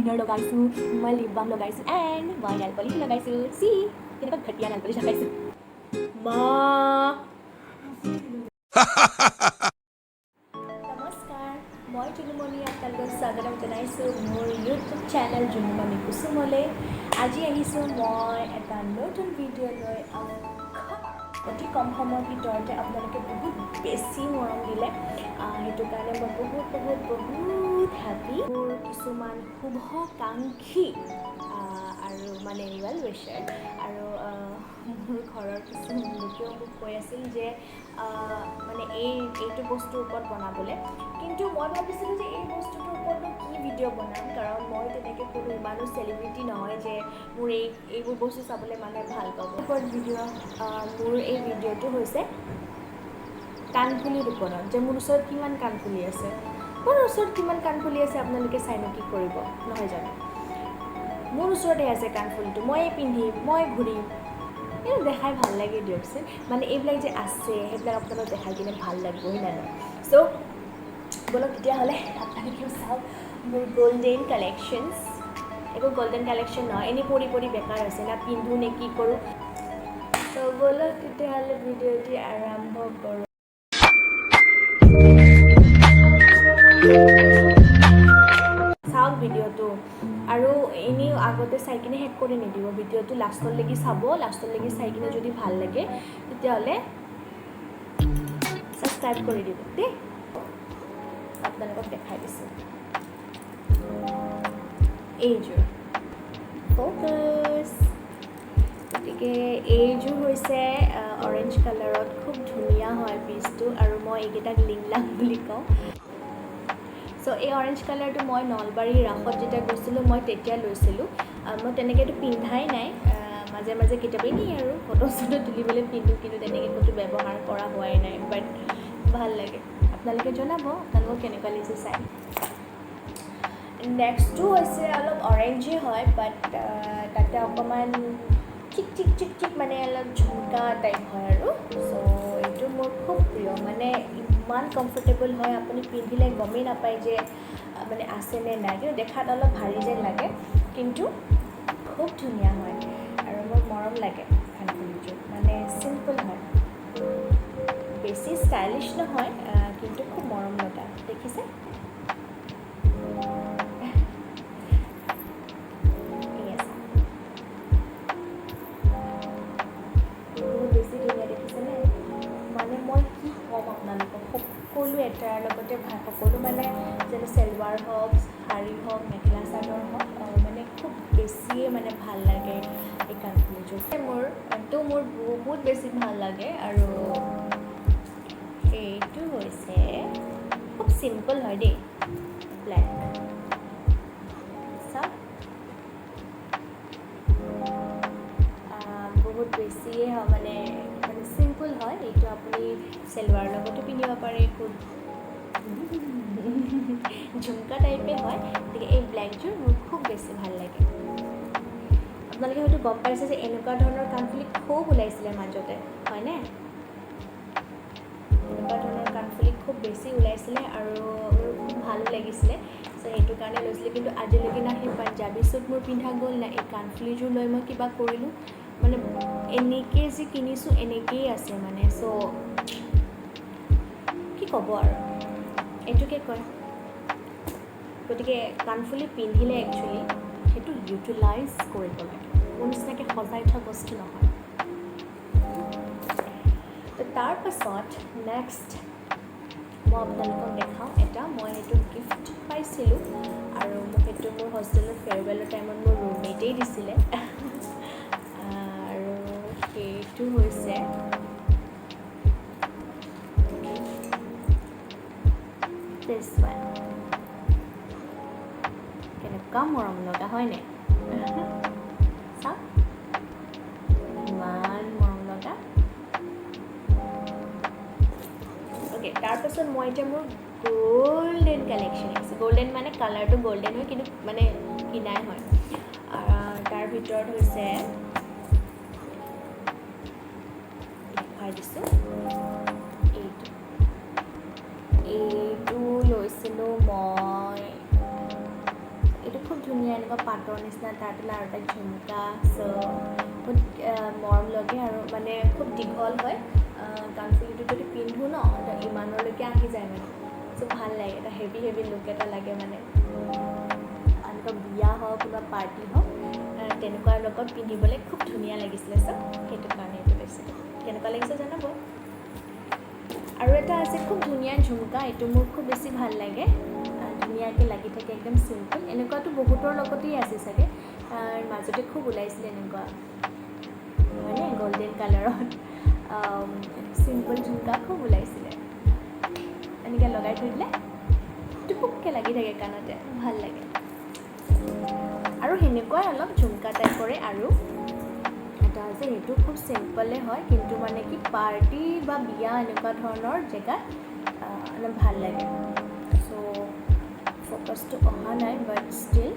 Eyeliner লগাইছোঁ, মই lip balm লগাইছোঁ এণ্ড মই নেল পলিচ লগাইছোঁ। চি, কেনেকুৱা ঘটীয়া নেল পলিচ লগাইছোঁ। মা, নমস্কাৰ, মই জুনুমণি আপোনালোকক স্বাগতম জনাইছোঁ মোৰ ইউটিউব চেনেল জুনুমণি কুসুমলৈ। আজি আহিছোঁ মই এটা নতুন ভিডিঅ' লৈ। অতি কম সময়ৰ ভিতৰতে আপোনালোকে বহুত বেছি মৰম দিলে, সেইটো কাৰণে মই বহুত বহুত বহুত হেপী। মোৰ কিছুমান শুভাকাংক্ষী আৰু মানে ৱেল উইচাৰ আৰু মোৰ ঘৰৰ কিছুমান লোকেও মোক কৈ আছিল যে মানে এইটো বস্তুৰ ওপৰত বনাবলৈ। কিন্তু মই ভাবিছিলোঁ যে এই বস্তুটোৰ ওপৰতনো কি ভিডিঅ' বনাম, কাৰণ মই তেনেকৈ কোনো ইমানো চেলিব্ৰিটি নহয় যে মোৰ এইবোৰ বস্তু চাবলৈ মানুহে ভাল পাব। ওপৰত ভিডিঅ', মোৰ এই ভিডিঅ'টো হৈছে কাণফুলিৰ ওপৰত, যে মোৰ ওচৰত কিমান কাণফুলি আছে। মোৰ ওচৰত কিমান কাণফুলি আছে আপোনালোকে চাইনো কি কৰিব, নহয় জানো? মোৰ ওচৰতে আছে কাণফুলিটো, ময়ে পিন্ধিম, মই ঘূৰিম, কিন্তু দেখাই ভাল লাগে দিয়কচোন। মানে এইবিলাক যে আছে, সেইবিলাক আপোনালোক দেখাই কিনে ভাল লাগিব, হয় নাই নহয়? চ' ব'লক তেতিয়াহ'লে, আপোনালোকেও চাওক মোৰ গল্ডেন কালেকশ্যনছ। একো গল্ডেন কালেকশ্যন নহয়, এনেই পৰি পৰি বেকাৰ হৈছে, না পিন্ধো নে কি কৰোঁ। ত' ব'লক তেতিয়াহ'লে, ভিডিঅ'টি আৰম্ভ কৰোঁ। চাওক ভিডিঅ'টো আৰু এনেও আগতে চাই কিনে শেষ কৰি নিদিব ভিডিঅ'টো। লাষ্টলৈকে চাব। লাষ্টলৈকে চাই কিনে যদি ভাল লাগে, তেতিয়াহ'লে ছাবস্ক্ৰাইব কৰি দিব দেই। আপোনালোকক দেখাই দিছোঁ এইযোৰ। ফ'কাছ। গতিকে এইযোৰ হৈছে অৰেঞ্জ কালাৰত, খুব ধুনীয়া হয় পিচটো আৰু মই এইকেইটাক লিংলাং বুলি কওঁ। চ' এই অৰেঞ্জ কালাৰটো মই নলবাৰীৰ ৰাসত যেতিয়া গৈছিলোঁ, মই তেতিয়া লৈছিলোঁ। মই তেনেকৈতো পিন্ধাই নাই। মাজে মাজে কেতিয়াবা এনেই আৰু ফটো চটো তুলিবলৈ পিন্ধোঁ, কিন্তু তেনেকৈ ক'তো ব্যৱহাৰ কৰা হোৱাই নাই। বাট ভাল লাগে। আপোনালোকে জনাব আপোনালোকক কেনেকুৱা লাগিছে চাই। নেক্সটটো হৈছে অলপ অৰেঞ্জেই হয়, বাট তাতে অকণমান চিক চিক চিক চিক, মানে অলপ ঝুমকা টাইপ হয় আৰু। চ' এইটো মোৰ খুব প্ৰিয়। মানে ইমান কমফৰ্টেবল হয়, আপুনি পিন্ধিলে গমেই নাপায় যে মানে আছে নে নাই। কিন্তু দেখাত অলপ ভাৰী যেন লাগে, কিন্তু খুব ধুনীয়া হয় আৰু মোৰ মৰম লাগে কাণফুলিযোৰ। মানে চিম্পল হয়, বেছি ষ্টাইলিছ নহয়, কিন্তু খুব মৰম লগা। দেখিছে? এয়া চাওক। বহুত বেছি ধুনীয়া, দেখিছেনে? মানে মই কি ক'ম আপোনালোকক, সকলো এটাৰ লগতে ভাল, সকলো মানে যেনে চেলৱাৰ হওক, শাৰী হওক, মেখেলা চাদৰ হওক, মানে খুব বেছিয়ে মানে ভাল লাগে এই কাণফুলিযোৰ। মোৰ তো মোৰ বহুত বেছি ভাল লাগে। আৰু এইটো হৈছে খুব চিম্পল হয় দেই, ব্লেক। চাওক, বহুত বেছিয়ে হয়, মানে মানে চিম্পল হয়। এইটো আপুনি চেলৱাৰৰ লগতো পিন্ধিব পাৰে, খুব ঝুমকা টাইপে হয়। গতিকে এই ব্লেকযোৰ মোৰ খুব বেছি ভাল লাগে। আপোনালোকে হয়তো গম পাইছে যে এনেকুৱা ধৰণৰ কাণফুলি খুব ওলাইছিলে মাজতে, হয়নে? এনেকুৱা ধৰণৰ কাণফুলি খুব বেছি ওলাইছিলে আৰু মোৰ খুব ভালো লাগিছিলে। চ' সেইটো কাৰণে লৈছিলোঁ। কিন্তু আজিলৈকে না সেই পাঞ্জাবী শ্বুট মোৰ পিন্ধা গ'ল, না এই কাণফুলিযোৰ লৈ মই কিবা কৰিলোঁ। মানে এনেকৈ যি কিনিছোঁ, এনেকেই আছে মানে। চ' কি ক'ব আৰু, এইটোকে কয়। গতিকে কাণফুলি পিন্ধিলে একচুৱেলি সেইটো ইউটিলাইজ কৰিব লাগে, মোৰ নিচিনাকৈ সজাই থোৱা বস্তু নহয়। তো তাৰপাছত নেক্সট মই আপোনালোকক দেখাওঁ এটা, মই সেইটো গিফ্ট পাইছিলোঁ আৰু মোক সেইটো মোৰ হোষ্টেলৰ ফেয়াৰৱেলৰ টাইমত মোৰ ৰুমমেটেই দিছিলে। আৰু সেইটো হৈছে this one. কেনেকুৱা মৰম লগা, হয়নে? চাওক, ইমান মৰম লগা। অ'কে, তাৰপাছত মই এতিয়া মোৰ গ'ল্ডেন কালেকশ্যন আহিছে। গ'ল্ডেন মানে কালাৰটো গ'ল্ডেন হয়, কিন্তু মানে কিনাই হয়। তাৰ ভিতৰত হৈছে, দেখুৱাই দিছোঁ, এইটো। এইটো লৈছিলোঁ মই। এইটো খুব ধুনীয়া। এনেকুৱা পাতৰ নিচিনা, তাৰ তলত আৰু এটা ঝুমকা। চ' বহুত মৰম লাগে আৰু মানে খুব দীঘল হয়। কাণফুলিটো যদি পিন্ধো ন, ইমানলৈকে আহি যায় মানে। চ' ভাল লাগে, এটা হেভি হেভি লুক এটা লাগে মানে। এনেকুৱা বিয়া হওক, কিবা পাৰ্টি হওক, তেনেকুৱাৰ লগত পিন্ধিবলৈ খুব ধুনীয়া লাগিছিলে। চ' সেইটো কাৰণে এইটো লৈছিলোঁ। কেনেকুৱা লাগিছে জনাব। আৰু এটা আছে খুব ধুনীয়া ঝুমকা, এইটো মোৰ খুব বেছি ভাল লাগে। ধুনীয়াকৈ লাগি থাকে, একদম চিম্পল। এনেকুৱাতো বহুতৰ লগতেই আছে চাগে, মাজতে খুব ওলাইছিলে এনেকুৱা, হয়নে? গল্ডেন কালাৰত চিম্পল ঝুমকা খুব ওলাইছিলে। এনেকৈ লগাই থৈ দিলে টুপুককৈ লাগি থাকে কাণতে, ভাল লাগে। আৰু সেনেকুৱাই অলপ ঝুমকা টাইপৰে আৰু এটা আছে, সেইটো খুব চিম্পলে হয়, কিন্তু মানে কি পাৰ্টি বা বিয়া এনেকুৱা ধৰণৰ জেগাত অলপ ভাল লাগে। চ' ফ'কাছটো অহা নাই, বাট ষ্টিল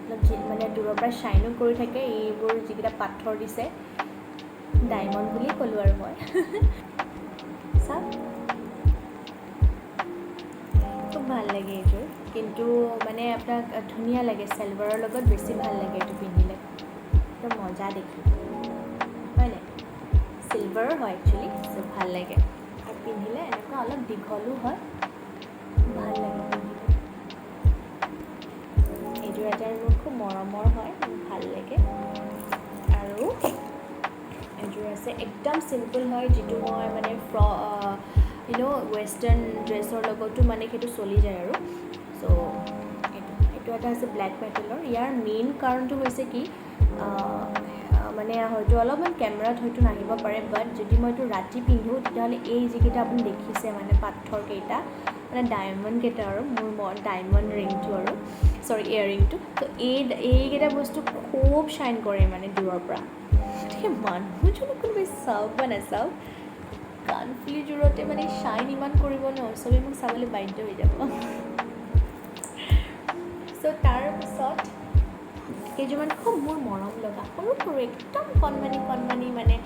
অলপ মানে দূৰৰ পৰা শ্বাইনো কৰি থাকে। এইবোৰ যিকেইটা পাথৰ দিছে, ডায়মণ্ড বুলিয়ে ক'লোঁ আৰু মই। চাওক, খুব ভাল লাগে এইযোৰ, কিন্তু মানে আপোনাক ধুনীয়া লাগে, চিলভাৰৰ লগত বেছি ভাল লাগে এইটো পিন্ধিলে, একদম মজা দেখি, হয় নাই? চিলভাৰৰ হয় একচুৱেলি, চ' ভাল লাগে। আৰু পিন্ধিলে এনেকুৱা অলপ দীঘলো হয়, ভাল লাগে পিন্ধিলে। এইযোৰ এটা মোৰ খুব মৰমৰ হয়, মোৰ ভাল লাগে। আৰু এযোৰ আছে একদম চিম্পল হয়, যিটো মই মানে ৱেষ্টাৰ্ণ ড্ৰেছৰ লগতো মানে সেইটো চলি যায় আৰু। চ' এইটো এটা আছে ব্লেক মেটেলৰ। ইয়াৰ মেইন কাৰণটো হৈছে কি, মানে হয়তো অলপমান কেমেৰাত হয়তো নাহিব পাৰে, বাট যদি মই এইটো ৰাতি পিন্ধোঁ, তেতিয়াহ'লে এই যিকেইটা আপুনি দেখিছে মানে পাথৰকেইটা, মানে ডায়মণ্ডকেইটা আৰু মোৰ ডায়মণ্ড ৰিংটো আৰু চৰি ইয়েৰিংটো, ত' এইকেইটা বস্তু খুব শ্বাইন কৰে মানে দূৰৰ পৰা। গতিকে মানুহজনক কোনোবাই চাওক বা নাচাওক, কাণফুলিযোৰতে মানে শ্বাইন ইমান কৰিব ন, চবেই মোক চাবলৈ বাধ্য হৈ যাব। চ' তাৰপিছত কেইযোৰমান খুব মোৰ মৰম লগা সৰু সৰু একদম কণমানি কণমানি মানে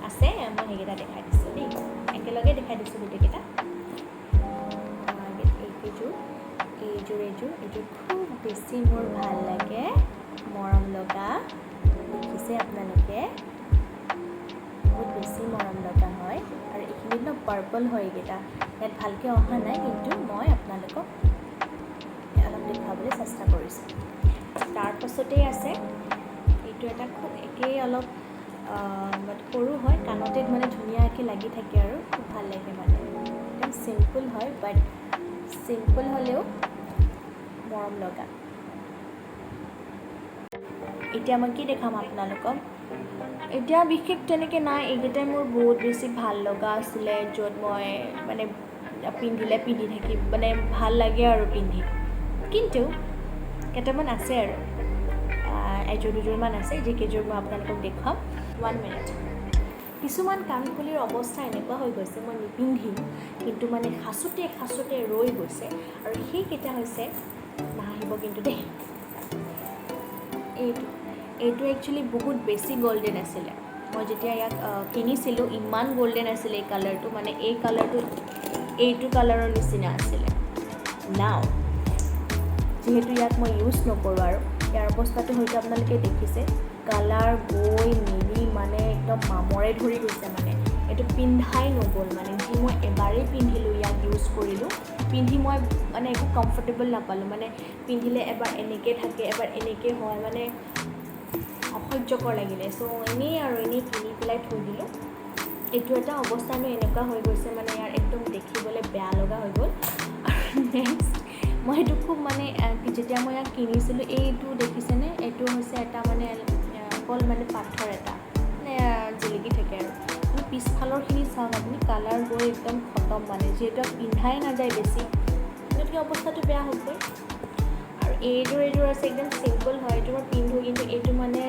আছে, মই সেইকেইটা দেখাই দিছোঁ দেই, একেলগে দেখাই দিছোঁ গোটেইকেইটা। এইকেইযোৰ, এইযোৰ, এইযোৰ, এইযোৰ খুব বেছি মোৰ ভাল লাগে, মৰম লগা, দেখিছে আপোনালোকে, বহুত বেছি মৰম লগা হয়। আৰু এইখিনিত ন পাৰ্পল হয় এইকেইটা, ইয়াত ভালকৈ অহা নাই, কিন্তু মই আপোনালোকক অলপ দেখুৱাবলৈ চেষ্টা কৰিছোঁ। তাৰপাছতেই আছে এইটো এটা খুব একেই অলপ সৰু হয়, কাণতে মানে ধুনীয়াকৈ লাগি থাকে আৰু খুব ভাল লাগে মানে, একদম চিম্পল হয়, বাট চিম্পল হ'লেও মৰম লগা। এতিয়া মই কি দেখাম আপোনালোকক, এতিয়া বিশেষ তেনেকৈ নাই। এইকেইটাই মোৰ বহুত বেছি ভাল লগা আছিলে, য'ত মই মানে পিন্ধিলে পিন্ধি থাকি মানে ভাল লাগে আৰু পিন্ধি। কিন্তু কেইটামান আছে আৰু, এযোৰ দুযোৰমান আছে, যিকেইযোৰ মই আপোনালোকক দেখুৱাম। 1 মিনিট। কিছুমান কাণফুলিৰ অৱস্থা এনেকুৱা হৈ গৈছে, মই নিপিন্ধিম, কিন্তু মানে খাচোঁতে খাচোঁতে ৰৈ গৈছে। আৰু সেইকেইটা হৈছে, নাহাঁহিব কিন্তু দেই, এইটো একচুৱেলি বহুত বেছি গল্ডেন আছিলে। মই যেতিয়া ইয়াক কিনিছিলোঁ, ইমান গল্ডেন আছিলে এই কালাৰটো, মানে এই কালাৰটো এইটো কালাৰৰ নিচিনা আছিলে। নাও যিহেতু ইয়াক মই ইউজ নকৰোঁ আৰু ইয়াৰ অৱস্থাটো হয়তো আপোনালোকে দেখিছে, কালাৰ গৈ মেলি মানে একদম মামৰে ধৰি গৈছে, মানে এইটো পিন্ধাই নগ'ল। মানে যি মই এবাৰেই পিন্ধিলোঁ, ইয়াক ইউজ কৰিলোঁ, পিন্ধি মই মানে একো কমফৰ্টেবল নাপালোঁ। মানে পিন্ধিলে এবাৰ এনেকৈ থাকে, এবাৰ এনেকৈ হয়, মানে অসহ্যকৰ লাগিলে। চ' এনেই আৰু এনেই কিনি পেলাই থৈ দিলোঁ। এইটো এটা অৱস্থানো এনেকুৱা হৈ গৈছে, মানে ইয়াৰ একদম দেখিবলৈ বেয়া লগা হৈ গ'ল। আৰু নেক্সট মই এইটো খুব মানে যেতিয়া মই ইয়াক কিনিছিলোঁ, এইটো দেখিছেনে, এইটো হৈছে এটা মানে অকল মানে পাথৰ এটা মানে জিলিকি থাকে আৰু। কিন্তু পিছফালৰখিনি চাওক আপুনি, কালাৰ গৈ একদম খতম, মানে যিহেতু পিন্ধাই নাযায় বেছি, গতিকে অৱস্থাটো বেয়া হ'বই। আৰু এইযোৰ আছে একদম চিম্পল হয়, এইটো মই পিন্ধো, কিন্তু এইটো মানে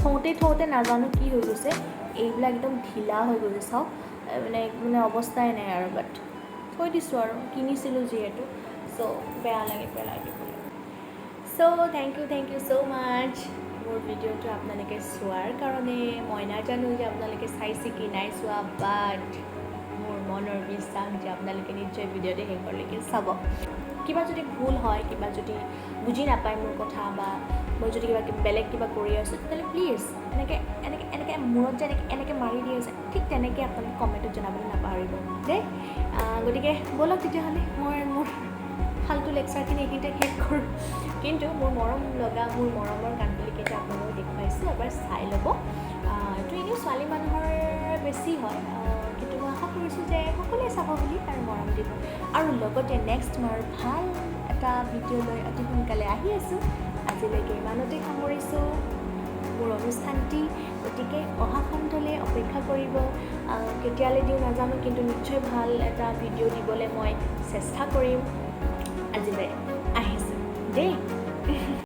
থওঁতে থওঁতে নাজানো কি হৈ গৈছে, এইবিলাক একদম ঢিলা হৈ গৈছে চাওক, মানে মানে অৱস্থাই নাই আৰু। বাট থৈ দিছোঁ আৰু, কিনিছিলোঁ যিহেতু, চ' বেয়া লাগে পেলাই দিবলৈ। So thank you so much মোৰ ভিডিঅ'টো আপোনালোকে চোৱাৰ কাৰণে। মই নাজানো যে আপোনালোকে চাইছে কি নাই চোৱা, বাট মোৰ মনৰ বিশ্বাস যে আপোনালোকে নিশ্চয় ভিডিঅ'টো শেষলৈকে চাব। কিবা যদি ভুল হয়, কিবা যদি বুজি নাপায় মোৰ কথা, বা মই যদি কিবা বেলেগ কিবা কৰি আছোঁ, তেতিয়াহ'লে প্লিজ এনেকৈ এনেকৈ এনেকৈ মূৰত যে এনেকৈ এনেকৈ মাৰি দিয়ে যে, ঠিক তেনেকৈ আপোনালোকে কমেণ্টত জনাবলৈ নাপাহৰিব দেই। গতিকে ব'লক তেতিয়াহ'লে মই মোৰ ফাল্টু লেকচাৰখিনি এইখিনিতে শেষ কৰোঁ। কিন্তু মোৰ মৰম লগা, মোৰ মৰমৰ কাণফুলিকেইটা আপোনালোকক দেখুৱাইছোঁ, এবাৰ চাই ল'ব। এইটো এনেও ছোৱালী মানুহৰ বেছি হয়, কিন্তু মই আশা কৰিছোঁ যে সকলোৱে চাব বুলি আৰু মৰম দিব। আৰু লগতে নেক্সট মই ভাল এটা ভিডিঅ' লৈ অতি সোনকালে আহি আছোঁ। আজিলৈকে ইমানতে সামৰিছোঁ মোৰ অনুষ্ঠানটি। গতিকে অহা খণ্ডলৈ অপেক্ষা কৰিব। কেতিয়ালৈ দিওঁ নাজানো, কিন্তু নিশ্চয় ভাল এটা ভিডিঅ' দিবলৈ মই চেষ্টা কৰিম। আজিলৈ আহিছোঁ দেই।